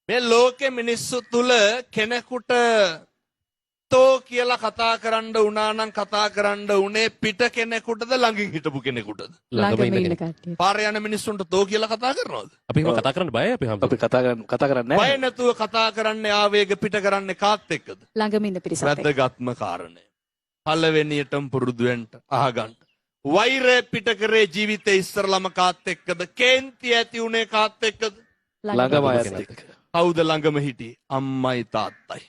මේ ලෝකෙ මිනිස්සු තුල කෙනෙකුට තෝ කියලා කතා කරන්න වුණා නම් කතා කරන්න උනේ පිට කෙනෙකුටද ළඟින් හිටපු කෙනෙකුටද? ළඟම ඉන්න කට්ටිය. පාර යන මිනිස්සුන්ට තෝ කියලා කතා කරනවද? අපි එහෙම කතා කරන්න බයයි අපි අපි කතා කරන්න කතා කරන්නේ බය නැහැ. නැතුව කතා කරන්නේ ආවේග පිට කරන්නේ කාත් එක්කද? ළඟම ඉන්න පිරිසත් එක්ක. වැදගත්ම කාරණය. පළවෙනියටම පුරුදු වෙන්න අහගන්න. වෛරය පිට කරේ ජීවිතේ ඉස්සරළම කාත් එක්කද? කේන්ති ඇති උනේ කාත් එක්කද? ළඟම අයත් එක්ක. කවුද ළඟම හිටියේ? අම්මයි තාත්තයි.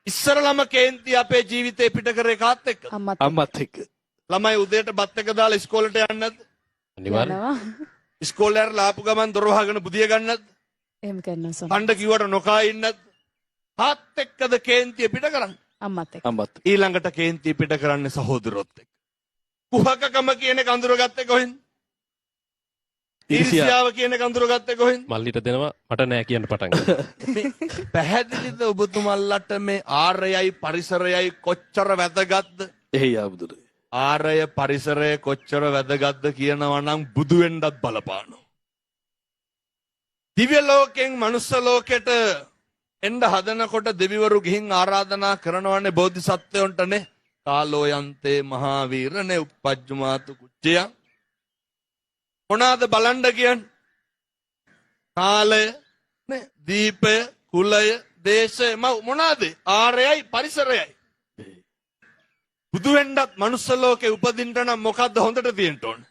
ඉස්සරළම කේන්ති අපේ ජීවිතේ පිට කරේ කාත් එක්කද? අම්මත් අම්මත් එක්ක. ළමයි උදේට බත් එක දාලා ඉස්කෝලේට යන්නේ නැද්ද? අනිවාර්යෙන්. යනවා. ඉස්කෝලේ ඇරලා ආපු ගමන් දොර වහගෙන බුදිය ගන්න නැද්ද? එහෙම කරනවා සම. කණ්ඩ කිව්වට නොකා ඉන්නේ නැද්ද? කාත් එක්කද කේන්තිය පිට කරන්නේ? අම්මත් එක්ක. අම්මත් එක්ක. ඊළඟට කේන්තිය පිට කරන්නේ සහෝදරොත් එක්ක. කුහකකම කියන එක අඳුරගත්තේ කොහෙන්ද? ඊර්ෂ්‍යාව. ඊර්ෂ්‍යාව කියන එක අඳුරගත්තේ කොහෙන්ද? මල්ලිට දෙනවා මට නෑ කියන්න පටන් ගන්නවා. මේ පැහැදිලිද ඔබතුමල්ලට මේ ආරයයි පරිසරයයි කොච්චර වැදගත්ද? එහෙයි ආමුදුරේ. ආරය පරිසරය කොච්චර වැදගත්ද කියනවා නම් බුදු වෙන්නත් බලපානවා. දිව්‍ය ලෝකෙන් මනුස්ස ලෝකෙට එන්න හදනකොට දෙවිවරු ගිහින් ආරාධනා කරනවානේ බෝධිසත්වයන්ටනේ. කාලෝ යන්තේ මහාවීරනේ උප්පජ්ජුමාතු කුච්චයන්. මොනවාද බලන්න කියන්නේ? කාලය නේ, දීපය, කුලය, දේශය, මොනවාද? ආරයයි පරිසරයයි. බුදු වෙන්නත් මනුස්ස ලෝකේ උපදින්න නම් මොකද්ද හොඳට තියෙන්න ඕන?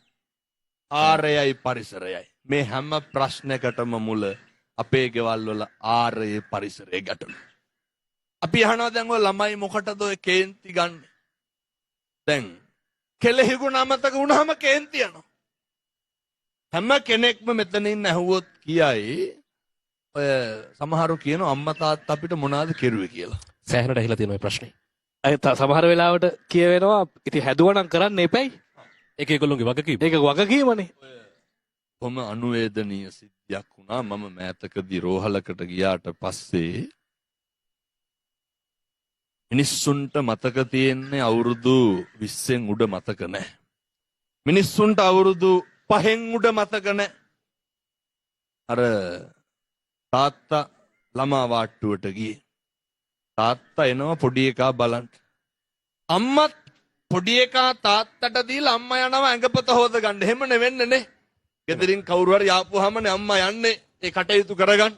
ආරයයි පරිසරයයි. මේ හැම ප්‍රශ්නයකටම මුල අපේ ගෙවල් වල ආරයේ පරිසරයේ ගැටලු. අපි අහනවා දැන් ඔය ළමයි මොකටද ඔය කේන්ති ගන්නෙ? දැන් කෙලෙහිගුණ අමතක වුණාම කේන්ති යනවා. හැම කෙනෙක්ම මෙතන ඉන්න ඇහුවොත් කියයි ඔය සමහරු කියනවා අම්මා තාත්තා අපිට මොනවද කෙරුවේ කියලා. සෑහෙනට ඇහිලා තියෙන ඔය ප්‍රශ්නේ. අය සමහර වෙලාවට කියවෙනවා ඉතින් හැදුවා නම් කරන්න එපැයි. ඒක ඒගොල්ලෝගේ වගකීම. ඒක වගකීමනේ. කොහොම අනුවේදනීය සිද්ධියක් වුණා. මම මෑතකදී රෝහලකට ගියාට පස්සේ මිනිස්සුන්ට මතක තියෙන්නේ අවුරුදු 20න් උඩ මතක නැහැ. මිනිස්සුන්ට අවුරුදු 5න් උඩ මතක නැහැ. අර තාත්තා ළමා වාට්ටුවට ගියේ. තාත්තා එනවා පොඩි එකා බලන්න. අම්මත් පොඩි එකා තාත්තට දීලා අම්මා යනවා ඇඟපත හොද ගන්න. එහෙම නෙවෙන්නේ නේ. ගෙදරින් කවුරු හරි ආපුවාමනේ අම්මා යන්නේ ඒ කටයුතු කරගන්න.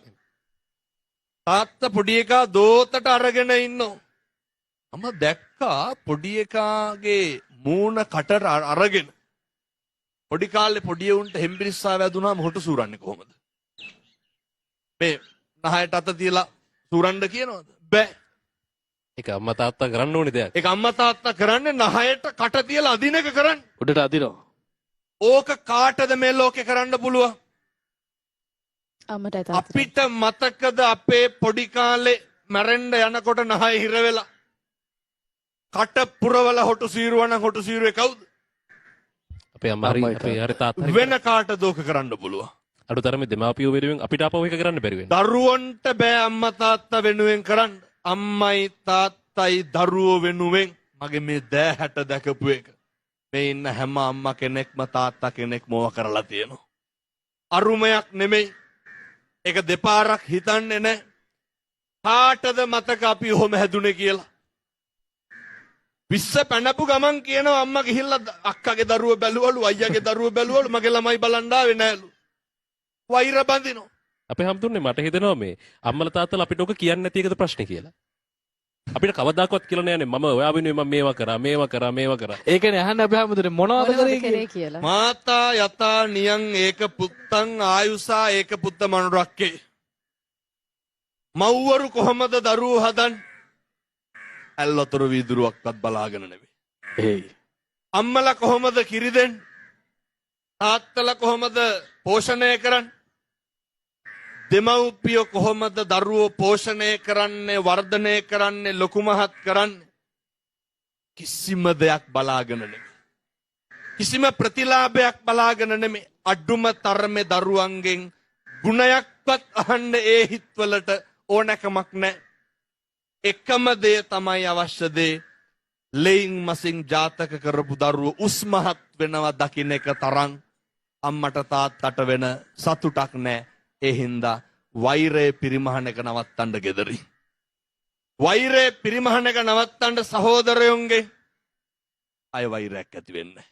තාත්තා පොඩි එකා දෝතට අරගෙන ඉන්නවා. අම්මා දැක්කා පොඩි එකාගේ මූණ කටට අරගෙන. පොඩි කාලේ පොඩි උන්ට හෙම්බිරිස්සාව වැදුනාම හොටු සූරන්නේ කොහොමද? මේ නහයට අත තියලා සූරන්න කියනවද? බෑ. ඒක අම්මා තාත්තා කරන්න ඕනේ දෙයක්. ඒක අම්මා තාත්තා කරන්නේ නහයට කට තියලා අදින එක කරන්නේ. උඩට අදිනවා. ඕක කාටද මේ ලෝකේ කරන්න පුළුවන්? අම්මටයි තාත්තටයි. අපිට මතකද අපේ පොඩි කාලේ මැරෙන්න යනකොට නහය හිර වෙලා කට පුරවල හොටු සීරුවා නම් හොටු සීරුවේ කවුද? අපේ අම්මා හරි අම්මයි අපේ හරි තාත්තා හරි වෙන කාටද ඕක කරන්න පුළුවන්? අඩු තරමේ දෙමාපියෝ වෙනුවෙන් අපිට ආපහු එක කරන්න බැරි වෙනවා. දරුවන්ට බෑ අම්මා තාත්තා වෙනුවෙන් කරන්න. අම්මයි තාත්තයි දරුවෝ වෙනුවෙන් මගේ මේ දෑහැට දැකපු එක. මේ ඉන්න හැම අම්මා කෙනෙක්ම තාත්තා කෙනෙක්ම ඕවා කරලා තියෙනවා. අරුමයක් නෙමෙයි. ඒක දෙපාරක් හිතන්නේ නෑ. කාටද මතක අපි ඔහොම හැදුනේ කියලා? 20 පැනපු ගමන් කියනවා අම්මා ගිහිල්ලා අක්කගේ දරුවෝ බැලුවලු, අයියාගේ දරුවෝ බැලුවලු, මගේ ළමයි බලන් ආවේ නෑලු. වෛර බඳිනවා. අපේ හැමතුන්නේ මට හිතෙනවා මේ අම්මලා තාත්තලා අපිට ඔක කියන්නේ නැති එකද ප්‍රශ්නේ කියලා. අපිට කවදාකවත් කියලා නෑනේ මම ඔයා වෙනුවෙන් මම මේවා කරා මේවා කරා මේවා කරා. ඒකනේ අහන්නේ අපි හැමදෙරේ මොනවද මොනවද කරේ කරේ කියලා. කියලා. මාතා යතා නියං ඒක පුත්තං ආයුසා ඒක පුත්ත මනුරක්කේ. මව්වරු කොහොමද දරුවෝ හදන්නේ? ඇල් වතුර වීදුරුවක්වත් බලාගෙන නෙවෙයි. එහෙයි. අම්මලා කොහොමද කිරි දෙන්නේ? තාත්තලා කොහොමද පෝෂණය කරන්නේ? දෙමව්පියෝ කොහොමද දරුවෝ පෝෂණය කරන්නේ, වර්ධනය කරන්නේ, ලොකු මහත් කරන්නේ? කිසිම දෙයක් බලාගෙන නෙමෙයි. කිසිම ප්‍රතිලාභයක් බලාගෙන නෙමෙයි. අඩුම තරමේ දරුවන්ගෙන් ගුණයක්වත් අහන්න ඒ හිත්වලට ඕනකමක් නැහැ. එකම දේ තමයි අවශ්‍ය දේ. ලෙයින් මසින් ජාතක කරපු දරුවෝ උස්මහත් වෙනවා දකින්න එක තරම් අම්මට තාත්තට වෙන සතුටක් නැහැ. ඒ හින්දා වෛරය පිරිමහන එක නවත්තන්න ගෙදරින්. වෛරය පිරිමහන එක නවත්තන්න සහෝදරයොන්ගේ අය වෛරයක් ඇති වෙන්නේ.